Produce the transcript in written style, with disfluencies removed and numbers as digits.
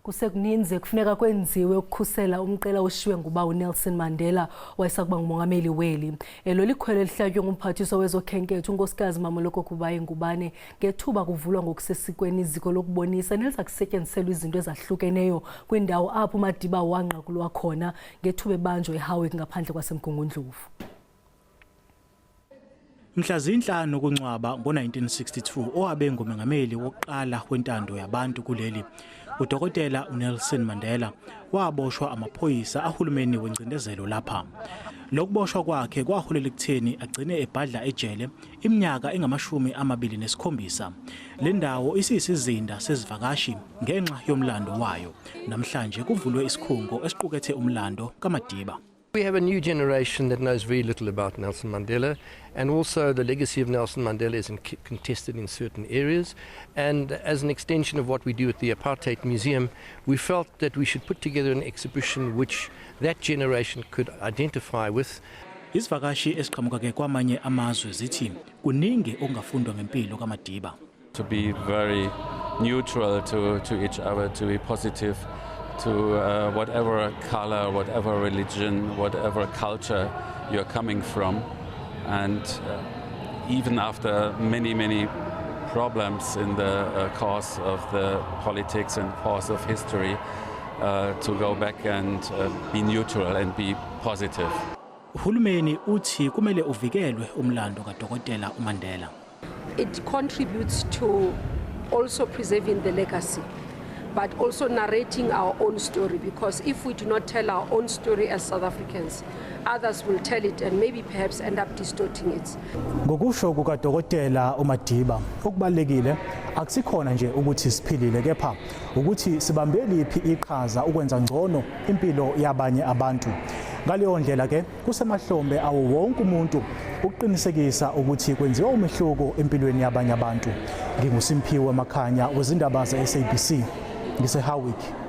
Kusekuninzi kufuneka kwenziwe ukukhusela umqela oshiywe nguba uNelson Mandela wayesakuba ngumongameli weli. Elo likhwelo elihlatywe ngumphathiswa wezokhenketho uNkosikazi Mamoloko Kubayi Ngubane ngethuba kuvulwa ngokusesikweni iziko lokubonisa neliza kusetyenziselwa izinto ezahlukeneyo kwindawo apho uMadiba wanqakulwa khona ngethuba ebanjwa eHowick ngaphandle kwaseMgungundlovu. Mhla zinhlanu kuNcwaba ngo-1962 owabe ngumengameli wokuqala wentando yabantu kuleli, uDokotela uNelson Mandela waboshwa amaphoyisa ahulumeni wengcindezelo lapha. Lokuboshwa kwakhe kwaholela ekutheni agcine ebhadla ejele iminyaka engamashumi 27. Le ndawo isiyisizinda sezivakashi ngenxa yomlando wayo. Namhlanje kuvulwe isikhungo esiqukethe umlando kaMadiba. We have a new generation that knows very little about Nelson Mandela, and also the legacy of Nelson Mandela is contested in certain areas. And as an extension of what we do at the Apartheid Museum, we felt that we should put together an exhibition which that generation could identify with. Izivakashi esiqhamuka ke kwamanye amazwe zithi kuningi okungafundwa ngempilo kaMadiba. To be very neutral to each other, to be positive to whatever color, whatever religion, whatever culture you're coming from. And even after many, many problems in the course of the politics and course of history, to go back and be neutral and be positive. Uhulumeni uthi kumele uvikelwe umlando kaDokotela uMandela. It contributes to also preserving the legacy, but also narrating our own story, because if we do not tell our own story as South Africans, others will tell it and maybe perhaps end up distorting it. Ngokusho kukaDokotela uMadiba, okubalekile akusikhona nje ukuthi siphilile kepha ukuthi sibambe liphi iqhaza ukwenza ngcono impilo yabanye abantu. Ngaleyo ndlela ke kusemahlombe awo wonke umuntu ukuqinisekisa ukuthi kwenziwa umehluko empilweni yabanye abantu. NginguSimphiwe Makhanya wezindaba ze-SABC, ngise-Howick.